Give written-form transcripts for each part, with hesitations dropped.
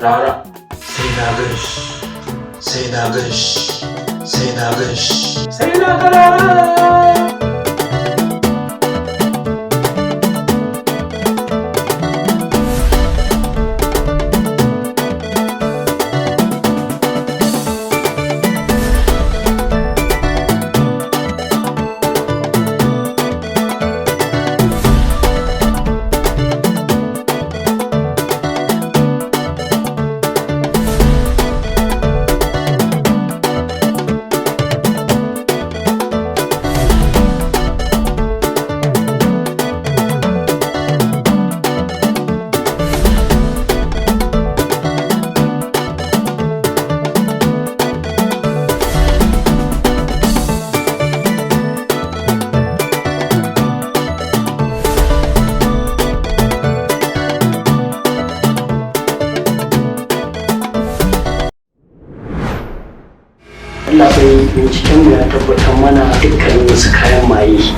Rara, sai na gan shi, sai na gan shi, sai na gan shi, sai na ga Rara. Allah bai, binciken mu ya tabbatar mana dukkanin wasu kayan maye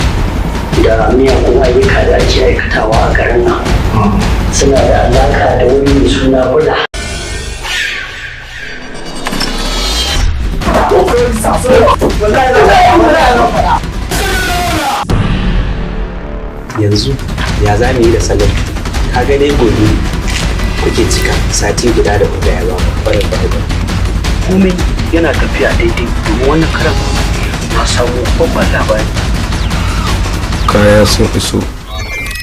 da miyagun ayyuka da ake aikatawa a garin nan suna da alaka da wani mai suna Bula. Yanzu ya za mu yi da Salim? Ka ga dai gobe kuke cika sati guda da kuka yaba barin barin. Komai yana tafiya daidai, domin wannan karan na samu babban labari. Kaya sun iso,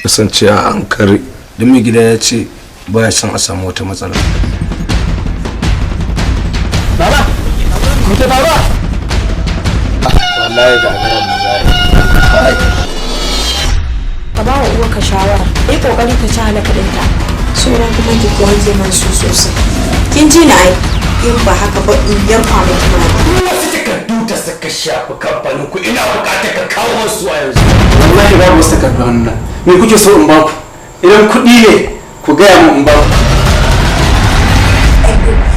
kasance a ankare, don mai gida ya ce baya son a samu wata matsala. Baba, me ke faruwa? Wallahi ga garan mu zai. Ka ba wa uwarka shawara, yi kokari ka ci halaka ɗinta, sauran kuma ki wanke man su sosai. Kin ji na ai, in ba haka ba in yarfa miki mari. Wasu takardu da suka shafi kamfanin ku, ina bukatar ka kawo su a yanzu. Wallahi babu wasu takardu hannuna. Me kuke so in baku? Idan kuɗi ne, ku gaya min in baku.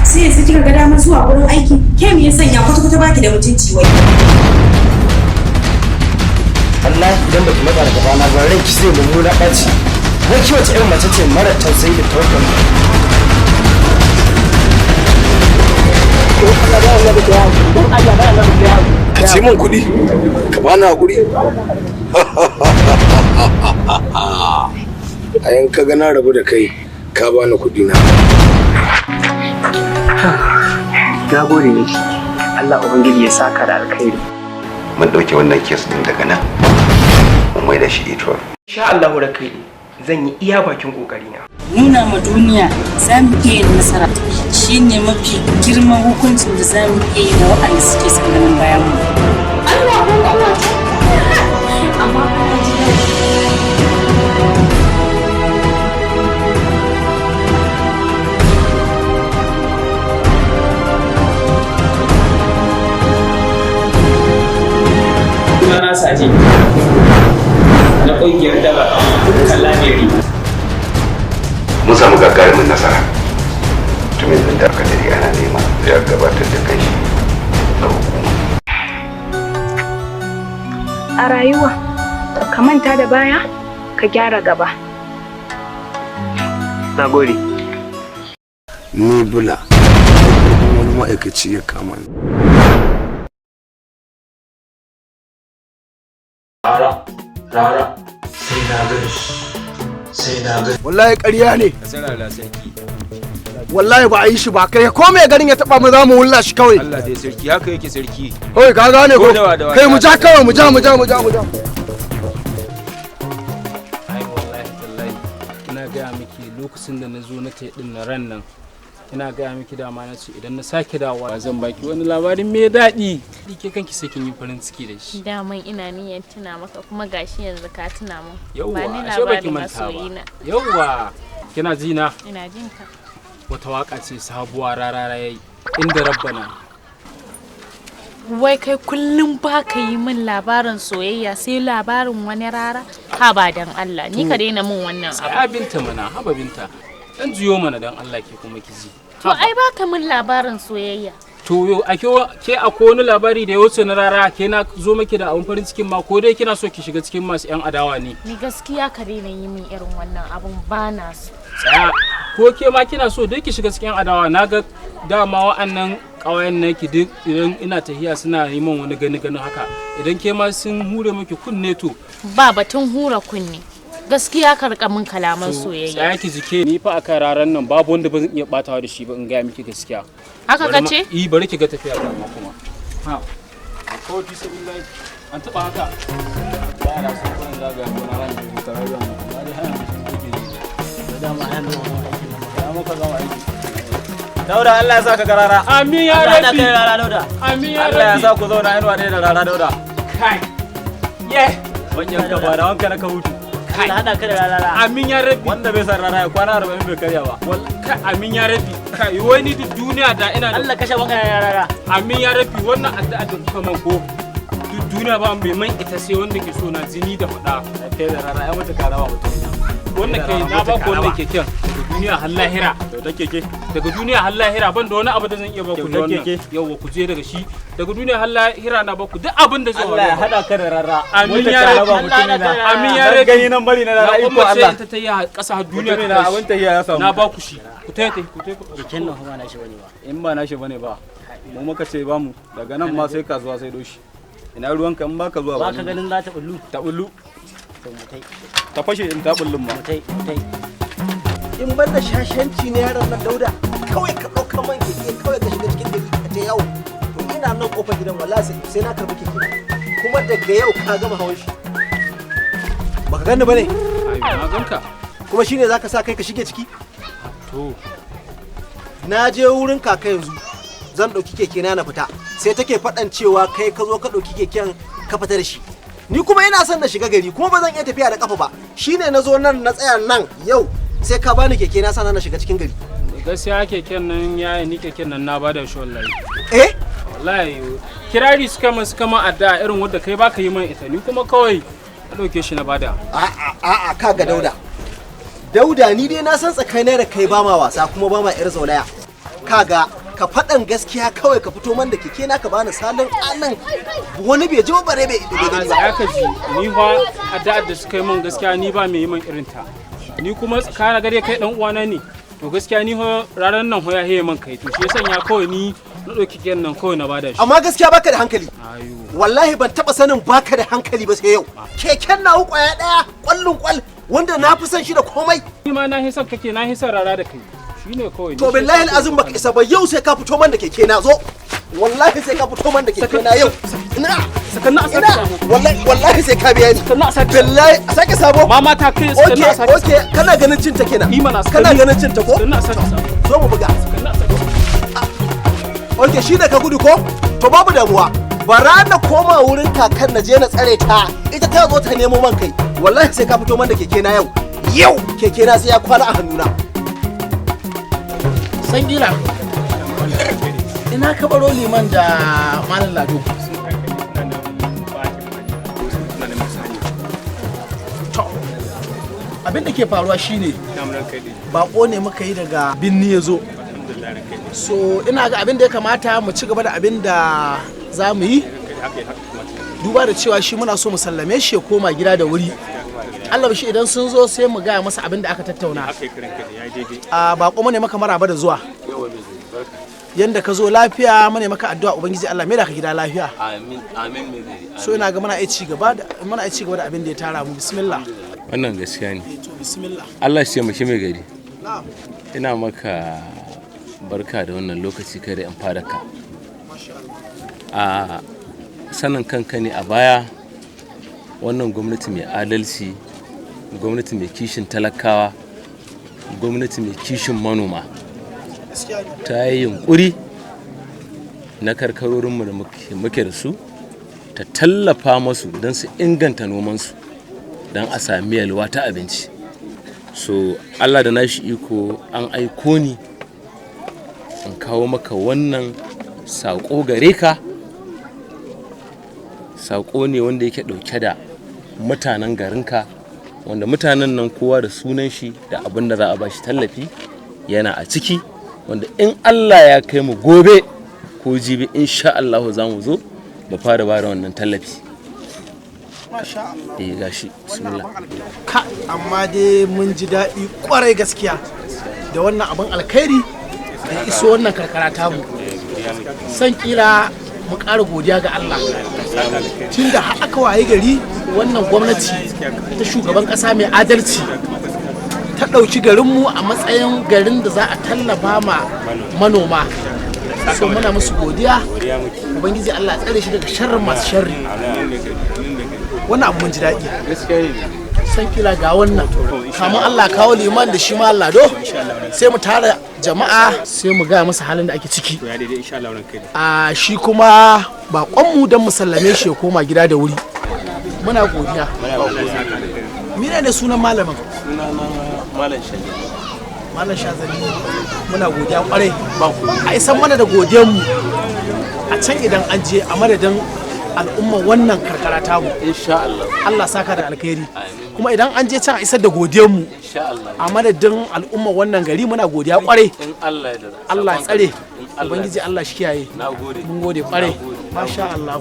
Sai yanzu kika ga damar zuwa wurin aiki? Ke me ya sanya kwata kwata baki da mutunci wai? Wallahi idan baki matsa daga bana ba, ranki zai mummuna ɓaci. Wai ki wace irin mace ce mara tausayi da tawakkali? Ka ce min kuɗi, ka bani haƙuri. A yan ka ga na rabu da kai, ka bani kuɗi na. Na gode miki, Allah Ubangiji ya saka da alkhairi. Mun ɗauke wannan case ɗin daga nan, mun mai da shi ituwa. Insha Allah kai zan yi iya bakin kokarina. Nuna ma duniya za mu iya yin nasara shine mafi girman hukuncin da za mu iya yi ga waɗanda suke son ganin bayan mu. Allah ko Allah, amma kana ji daɗi. Sunana Saje na ƙungiyar daba Kalameri. Mun samu gagarumin nasara. Mutumin nan da aka dare ana nema ya gabatar da kanshi ga hukuma. A rayuwa, ka manta da baya, ka gyara gaba. Na gode. Ni Bula, wani ma'aikaci ya kama ni. Rara, Rara, sai na gan shi, sai na gan. Wallahi ƙarya ne. Wallahi ba a yi shi ba. Kai, ko mai garin ya taba mu, za mu wulla shi kawai. Allah dai sarki, haka yake sarki. Kawai ka gane ko? Ko dawa dawa. Kai, mu ja kawai, mu ja, mu ja, mu ja, mu ja. Ai wallahi tallahi, ina gaya miki, lokacin da na zo na tai din na ran nan, ina gaya miki, dama na ce idan na sake dawowa zan baki wani labarin mai daɗi. Ke kanki sai kin yi farin ciki da shi. Daman ina niyyar tuna maka, kuma gashi yanzu ka tuna min. Yauwa, Ba ni ashe baki labarin manta ba. masoyina. Yauwa, kina ji na? Ina jin ka. Wata waka ce sabuwa Rarara yayi, inda rabbana. Wai kai, kullum ba ka yi min labarin soyayya sai labarin wani Rara? Ha ba, dan Allah, ni ka daina min wannan Sai abu. Binta mana, haba Binta, dan juyo mana dan Allah, ke kuma ki ji. To ai ba ka min labarin soyayya. To yo a ke akwai wani labari da ya wuce na rara? Ke na zo maki da abun farin cikin ma, ko dai kina so ki shiga cikin masu yan adawa ne? Ni gaskiya ka daina yi min irin wannan abun, ba na so. Tsaya, ko ke ma kina so dai ki shiga cikin adawa? Na ga dama wa'annan ƙawayen naki duk idan ina tahiya suna yi min wani gani gani haka. Idan ke ma sun hure miki kunne, to Ba batun hura kunne. Gaskiya ka rika min kalaman soyayya. Tsaya ki jike, ni fa akan raran nan babu wanda ba zan iya batawa da shi ba, in gaya miki gaskiya. Haka Bari ka ma- ce? Eh, bari ki ga tafiya ta ma kuma. Ha. Ko fi sabilillahi an taba haka. Yara sun kurin zagaya gona ran da ta rayuwa mu. Amma dai har yanzu sun kuke ji. Da dama har yanzu ba mu aikin nan ba. Ya muka gama aiki. Dauda, Allah ya sa ka garara. Amin ya Allah Rabbi. ya kai rara, Dauda. Amin ya Allah ya Rabbi. sa ku zauna inuwa ɗaya da rara, Dauda. Kai. Yeah. Manyan ka ba da wanka na ka hutu. Kai. Allah haɗa ka da rarara. Amin ya Rabbi. Wanda bai san rara ya kwana 40 bai karya ba. Kai, amin ya Rabbi. Kai, wai ni duk duniya da ina da Allah kashe maka rarara. Amin ya Rabbi, wannan addu'a da kuka man, ko duk duniya ba mai man ita sai wanda ke so na jini da faɗa. Kai da rara ya mutu karawa mutum. Wannan kai na ba ku wannan keken daga duniya har lahira. Kyautar keke. Daga duniya har lahira ban da wani abu da zan iya ba ku da Kyautar wannan. keke. Yawwa, ku je daga shi daga duniya har lahira na ba ku duk abin da zai Allah ya hada ka da rara. Amin Mutu ya karaba Rabbi. mutumina. Amin ya Nan Rabbi. gani nan bari na rara, iko Na Allah. ta tayi ƙasa har duniya ta Mutumina, tashi. abin tahiya ya samu. Na ba ku shi. Ku taya ku taya ku. Keken nan fa ba na shi bane ba. In ba nashi bane ba. Mu muka ce ba mu daga nan ma sai kasuwa sai doshi. Ina ruwanka in baka zuwa Ba ka ganin za ta bullu. Ta bullu. To mu tai. Ta fashe in ta bullun ma. Mu tai, mu tai. In ban da shashanci ne yaron nan Dauda, kawai ka ɗauka man keke kawai ka shiga cikin gari ka ta yawo. To ina nan kofar gidan, wallahi sai na karɓi keke, kuma daga yau ka gama hawan shi. Baka gani bane? Ai, na ganka. Kuma shine zaka sa kai ka shige ciki? To. Na je wurin kaka yanzu zan ɗauki keke na na fita, sai take faɗan cewa kai ka zo ka ɗauki keken ka fita da shi. Ni kuma ina son na shiga gari, kuma ba zan iya tafiya da kafa ba, shine na zo nan na tsaya nan. Yau sai ka bani keke na sana na shiga cikin gari. Gaskiya keken nan yayi ni keken nan na bada shi wallahi. Eh? Wallahi kirari suka min addu'a irin wanda kai baka yi min ita, ni kuma kawai na dauke shi na bada. A'a, a'a, kaga Dauda. Dauda, ni dai na san tsakanina da kai ba ma wasa, kuma ba ma yar zaulaya. Kaga, ka faɗan gaskiya kawai, ka fito man da keke na ka bani salin anan, wani bai ji ba bare bai A'a, gani ba. tsaya ka ji, ni fa addu'ar da suka yi min gaskiya ni ba mai yi min irin ta. Ni kuma tsakanin gare kai dan uwana ne. To gaskiya ni fa ranar nan ho ya haye min kai, to shi ya sanya kawai ni na dauki keken nan kawai na bada shi. Amma gaskiya baka da hankali. Ayo. Wallahi ban taba sanin baka da hankali ba sai yau. Keken nawa kwaya daya kwallon kwal wanda na fi son shi da komai. Ni ma na hisan kake na hisan rara da kai. Shine kawai. To billahi azum baka isa ba, yau sai ka fito man da keke na zo. Wallahi sai ka fito man da keke na yau. Ina Sakanna a sake ina sabo. Wallahi, wallahi sai ka biya ni. Sakanna a sake. Billahi a sake sabo. Mama ta kai sakanna a sake. Okay, kana ganin cin ta kenan. Imana. Kana ganin cin ta ko? Sakanna a sake sabo. Zo mu buga. Sakanna a sake sabo. Okay, shi da ka gudu ko? To babu damuwa. Bara na koma wurin kakan na je na tsare ta. Ita ta zo ta nemo man kai. Wallahi sai ka fito man da keke na yau. Yau keke na sai ya kwana a hannuna. Sangila, ina ka baro liman da Malam Lado? To, abin da ke faruwa shine bako ne muka yi daga binni ya zo. So ina ga abin da ya kamata mu ci gaba da abin da za mu yi, duba da cewa shi muna so mu sallame shi ya koma gida da wuri. Allah shi idan sun zo sai mu gaya masa abin da aka tattauna. A bako mu ne maka maraba da zuwa. Yanda ka zo lafiya mune maka addu'a, Ubangiji Allah mai da ka gida lafiya. Amin, amin mai gari. So ina ga muna iya ci gaba da abin da ya tara mu. Bismillah. Wannan gaskiya ne. To bismillah. Allah shi taimaki mai gari. Na'am. Ina maka barka da wannan lokaci, kai da yan fadarka. A sanin kanka ne a baya wannan gwamnati mai adalci, gwamnati mai kishin talakawa, gwamnati mai kishin manoma ta yi yunkuri na karkarorinmu da muke da su ta tallafa masu don su inganta nomansu don a sami yalwa ta abinci. So Allah da nashi iko an aiko ni in kawo maka wannan saƙo gare ka. Saƙo ne wanda yake ɗauke da mutanen garinka, wanda mutanen nan kowa da sunan shi da abin da za a bashi tallafi yana a ciki, wanda in Allah ya kai mu gobe Ko jibi insha Allah za mu zo mu fara bada wannan tallafi. Masha Allah. Eh, gashi, bismillah. Ka amma dai mun ji daɗi kwarai gaskiya da wannan abin alkhairi da ya iso wannan karkara tamu. San kila mu ƙara godiya ga Allah. Tunda har aka waye gari wannan gwamnati ta shugaban ƙasa mai adalci ta ɗauki garinmu a matsayin garin da za a tallafa ma manoma. So muna musu godiya. Ubangiji Allah ya tsare shi daga sharrin masu sharri. Wannan abu mun ji daɗi. San kila ga wannan kamun Allah kawo liman da shi ma Allah do sai mu tara jama'a, sai mu gaya masa halin da ake ciki a shi kuma baƙonmu don mu sallame shi ya koma gida da wuri. Muna godiya. Mene ne sunan malamin? Sunana Malam Shadi. Malam Shazali, muna godiya kwarai. A isan mana da godiyanmu a can idan an je a madadin al'umma wannan karkara tamu. Insha Allah. Allah saka da alkhairi. Kuma idan an je can a isar da godiyanmu Insha Allah. a madadin al'umma wannan gari, muna godiya kwarai. In Allah ya yarda. Allah ya tsare. In Allah ya Ubangiji Allah shi kiyaye. Nagode. Mun gode kwarai. Masha Allah.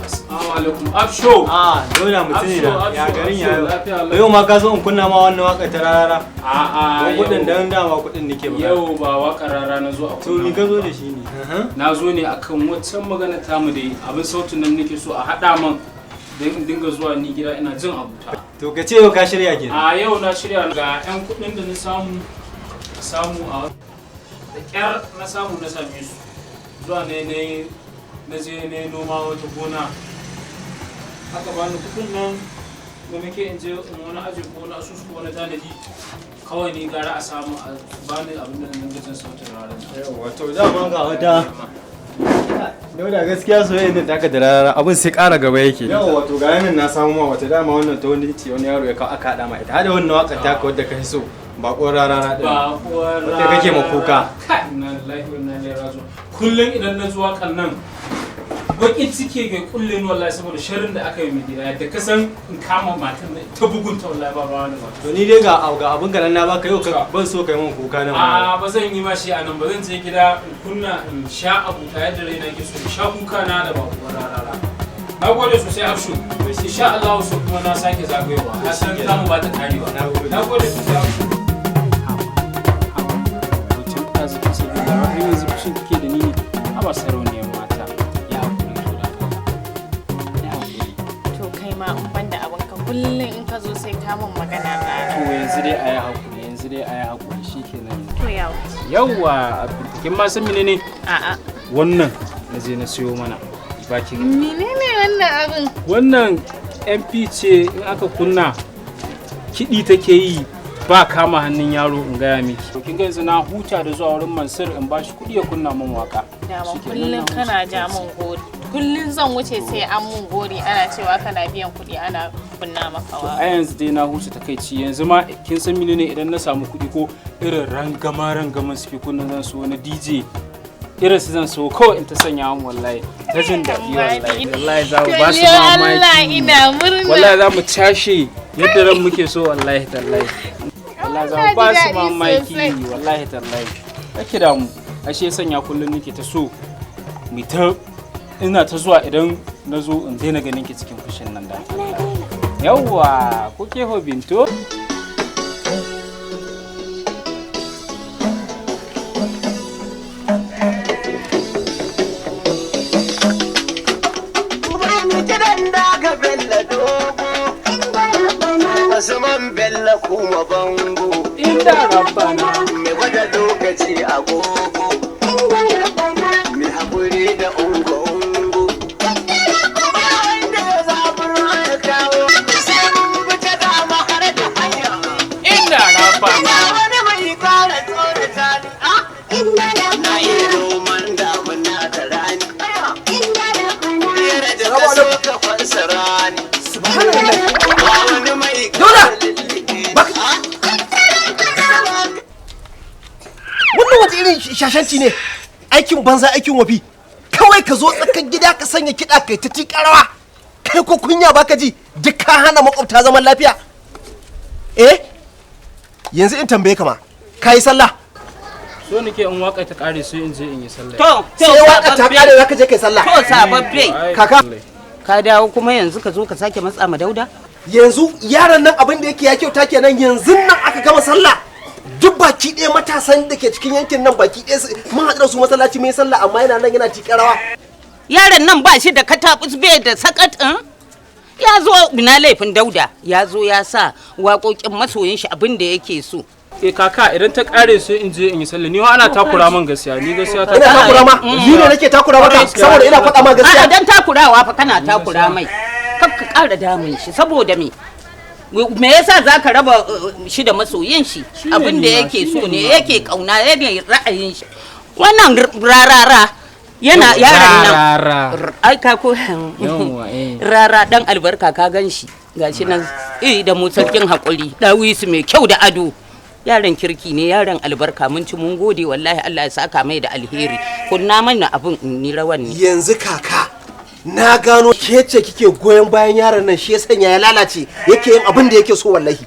Assalamu alaikum. Afsho. Ah, dole mutum ne da ya garin ya Lafiya yau. Yau ma ka zo in kunna ma wannan waka ta rarara. A'a. Don kudin, dan dama kudin nake buƙata. Yau ba waƙar rara na zo a To ni ka zo da shi ne? Na zo ne akan waccan magana tamu dai, abin sautin nan nake so a haɗa man don in dinga zuwa ni gida ina jin abuta. To ka ce yau ka shirya kenan. A yau na shirya, ga 'yan kuɗin da na samu a da ƙyar na samu na same su. Zuwa ne ne na je ne noma wata gona. Aka bani kuɗin nan da muke in je in wani aji ko wani asusu ko wani tanadi, kawai ni gara a samu a bani abin da na dinga jin sautin ranar. Wato dama ga wata. Dauda, gaskiya soyayya nan taka da rarara abin sai ƙara gaba yake. Yau wato ga yanan na samu ma wata dama, wannan ta wani ce wani yaro ya kawo aka haɗa ma ita. Hada wannan waƙar taka wadda ka fi so, baƙon rarara ɗin. Baƙon Wadda kake ma kuka. Kai, inna lillahi wa inna ilaihi raji'un. Kullum idan na zuwa kan nan bakin ciki ga kulle ni wallahi, saboda sharrin da aka yi mai gida da ka san in kama matan nan ta bugunta, wallahi ba wani ba. To ni dai ga abin ganan na baka yau, ka ban so kai min kuka nan. A ba zan yi ma shi a nan ba, zan je gida in kunna in sha abu ta yadda raina ke so, in sha kuka na da baƙon rarara. Na gode sosai Afshu. Insha Allah so kuma na sake zagayowa. Na san za mu ba ta karewa. Na gode sosai Afshu. Mutum ɗazu kusa da har yanzu fushin kike da ni ne. Haba sarauniyar mata. Ya haƙuri to da Allah. Ya haƙuri. To kai ma in banda abinka, kullum in ka zo sai ka mun magana To rara. yanzu dai a yi haƙuri, yanzu dai a yi haƙuri shikenan. To ya wuce. Yawwa, kin ma san menene? A'a. Wannan na je na siyo mana. Ba ki gani. Menene wannan abin? Wannan MP ce, in aka kunna kiɗi take yi ba kama hannun yaro, in gaya miki. To kin ga yanzu na huta da zuwa wurin Mansur in bashi kuɗi ya kunna min waka. Dama Shikenan kullum na huta. kana ja mun gori. Kullum zan wuce sai an mun gori, ana cewa kana biyan kuɗi ana kunna maka To waka. a yanzu dai na huce takaici. Yanzu ma kin san menene, idan na samu kuɗi ko irin rangama rangaman suke kunna zan so na DJ irin su zan so kawai in ta sanya mun, wallahi ta jin daɗi, wallahi wallahi za mu ba su Allah mamaki. ina murna. Wallahi za mu cashe yadda ran muke so, wallahi tallahi wallahi za mu ba su mamaki, wallahi tallahi. Kake da mu ashe sanya kullum nake ta so mu ta ina ta zuwa, idan na zo in daina ganin ki cikin fushin nan da yawwa ko ke ho Binto. Usman Bello kuma bango. Inda rabbana. Mai gwada lokaci agogo. Mai haƙuri da ungo ungo. Inda rabbana. Wani mai kara tsorata ni. Na yi noman damuna da rani. Yara da ka so ka fassara ni. Wani mai Dauda! Wannan wata irin shashanci ne? Aikin banza, aikin wafi. Kawai ka zo tsakar gida ka sanya kiɗa kai ta tikarawa. Kai ko kunya baka ji, duk ka hana makwabta zaman lafiya. Eh? Yanzu in tambaye ka ma, ka yi sallah? So nake in waka ta kare sai in je in yi sallah. To, to, Sai waka ta kare zaka je kai sallah. To, sababbe. Kaka. Ka dawo kuma yanzu ka zo ka sake matsa ma Dauda? Yanzu yaron nan abin da yake ya kyauta kenan, yanzu nan aka gama sallah. Duk baki ɗaya matasan da ke cikin yankin nan baki ɗaya mun haɗu da su masallaci mun yi sallah, amma yana nan yana tikarawa. Yaron nan ba shi da katabus, bai da sakat ɗin. Ya zo na laifin Dauda, ya zo ya sa waƙoƙin masoyin shi abin da yake so. Eh kaka, idan ta kare sai in je in yi sallah. Ni wa ana takura min gaskiya, ni gaskiya ta Ina takura ma? Ni ne nake takura maka saboda ina faɗa ma gaskiya. A'a, dan takurawa fa kana takura mai. Kar ka ƙara damun shi, saboda me? Me yasa za ka raba shi da masoyin shi? Abin da yake so ne, yake kauna, yake ra'ayin shi. Wannan rarara yana yaron nan. Rarara. Ai ka ko Yawwa, eh. rara dan albarka, ka gan shi. Gashi nan eh da mu sarkin hakuri. Dawisu mai kyau da ado. Yaron kirki ne, yaron albarka, mun ci mun gode wallahi, Allah ya saka mai da alheri. Kunna mana abin in ni rawan ne. Yanzu kaka, na gano ke ce kike goyon bayan yaron nan, shi ya sanya ya lalace yake yin abin da yake so wallahi.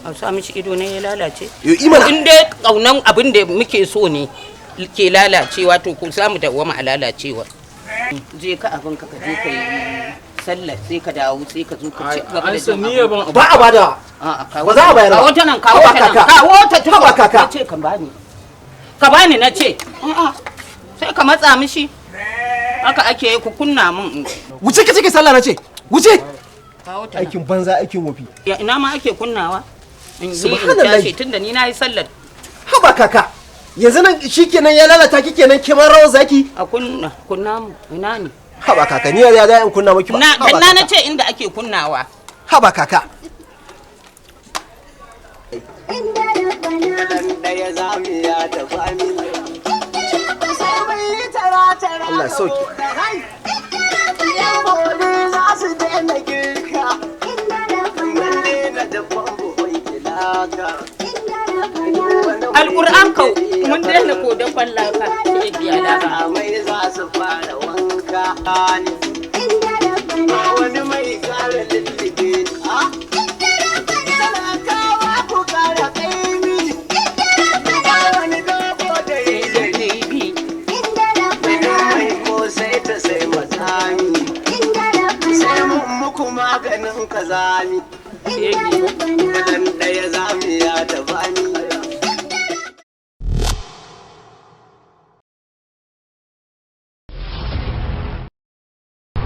A sa mishi ido ne ya lalace. Yo, imana. In dai kaunan abin da muke so ne ke lalacewa, to ku samu dawwama a lalacewa. Je ka abin ka, ka je ka yi sallar, sai ka dawo, sai ka zo ka ci gaba da jin abin. Ba a bada. A'a, kawo Ba za a bayar ba. Kawo ta nan, kawo Haba ta nan, kaka. kawo ta tukun. Haba kaka. Na ce ka bani. Ka bani na ce. A'a, sai ka matsa mishi. Haka ake yi, ku kunna min. Wuce ka ce kai sallah na ce. Wuce. Kawo ta nan. Aikin banza, aikin wofi. Ya ina ma ake kunnawa? In yi in Subhanallah. tashi tunda ni na yi sallar. Haba kaka. Yanzu nan shikenan ya lalata ki kenan, ke ma rawar zaki. A kunna, kunna mu ina ne? Haba kaka, ni ya za in kunna miki ba. Na Haba dan na kaka. ce inda ake kunnawa. Haba kaka. Allah ya sauke. Alƙur'an kau mun daina ko dan fallaka sai biya da. Mai za su fara wanka ba wani mai kara lullube a talakawa, ku kara kaimi ba wani dogo da yi da ribi mai kosai ta sai matami sai mun muku maganin kazami dan ɗaya zamiya da bani.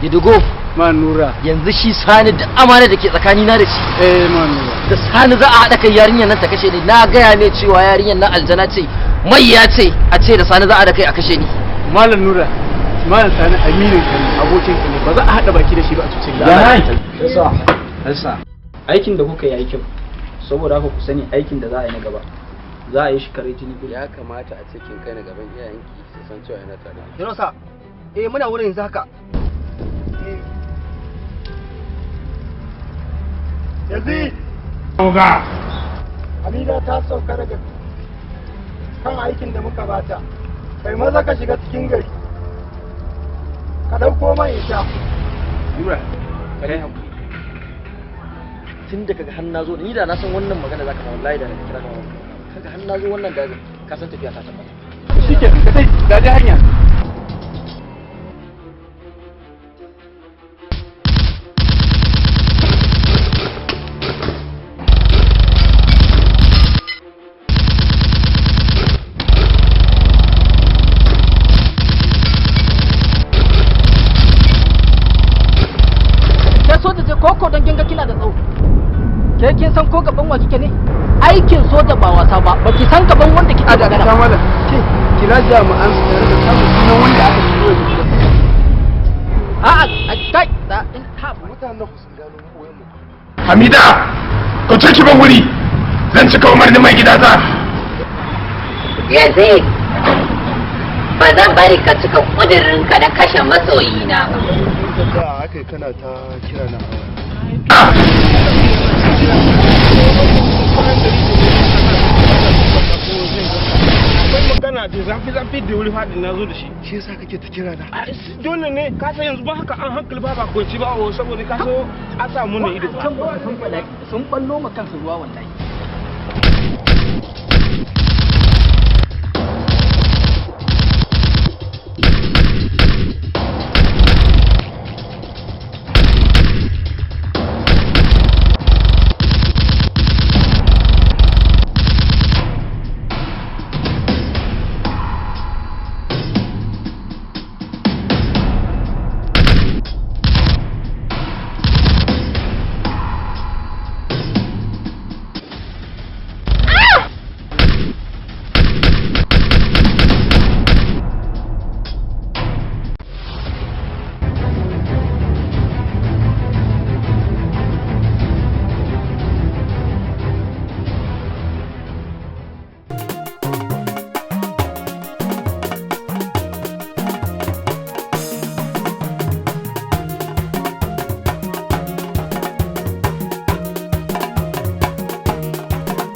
Didugo. Man Nura. Yanzu shi Sani da amana da ke tsakanina da shi. Eh man Nura. Da Sani za a haɗa kai yarinyar nan ta kashe ni. Na gaya mai cewa yarinyar nan aljana ce. Mai ya ce a ce da Sani za a haɗa kai a kashe ni. Malam Nura, Malam Sani aminin ka ne, abokin ka ne, ba za a haɗa baki da shi ba a cuce ka. Yasa, yasa, aikin da kuka yi aikin, saboda haka ku sani aikin da za a yi na gaba, za a yi shi kare jini. Ya kamata a ce kin kai ni gaban iyayenki su san cewa ina tare da ke. Yunusa, eh muna wurin yanzu haka. Yanzu Oga. Hamida ta sauka daga kan aikin da muka bata. Kai maza ka shiga cikin gari. Ka ɗauko man ita. Nura, ka dai hakuri. Tun da kaga har na zo, ni da na san wannan magana zaka ma, wallahi da na kira ka. Kaga har na zo wannan dajin, ka san tafiya ta tabbata. Shike, ka dai, da dai hanya. Ke soja ce koko don kin ga kina da tsawo? Ke kin san ko gaban wa kike ne? Aikin soja ba wasa ba, baki san gaban wanda kike A da magana. ta malam, ke kira jami'an su tare da samun sunan wanda aka turo ya tafi. A'a, a kai da in ha Mutanen ku sun gano mu boyen mu. Hamida, ka ce ki ban wuri. Zan cika umarnin mai gida ta. Yazid, ba zan bari ka cika ƙudurinka na kashe masoyina ba. Da aka yi kana ta kira na. Akwai magana da zafi zafi da wuri fadin na zo da shi. Shi yasa kake ta kira na? Dole ne, ka san yanzu ba haka an hankali ba ba kwanci ba o saboda ka so a samu ne ido. Can ba sun bala'i sun ballo ma kansu ruwa wallahi.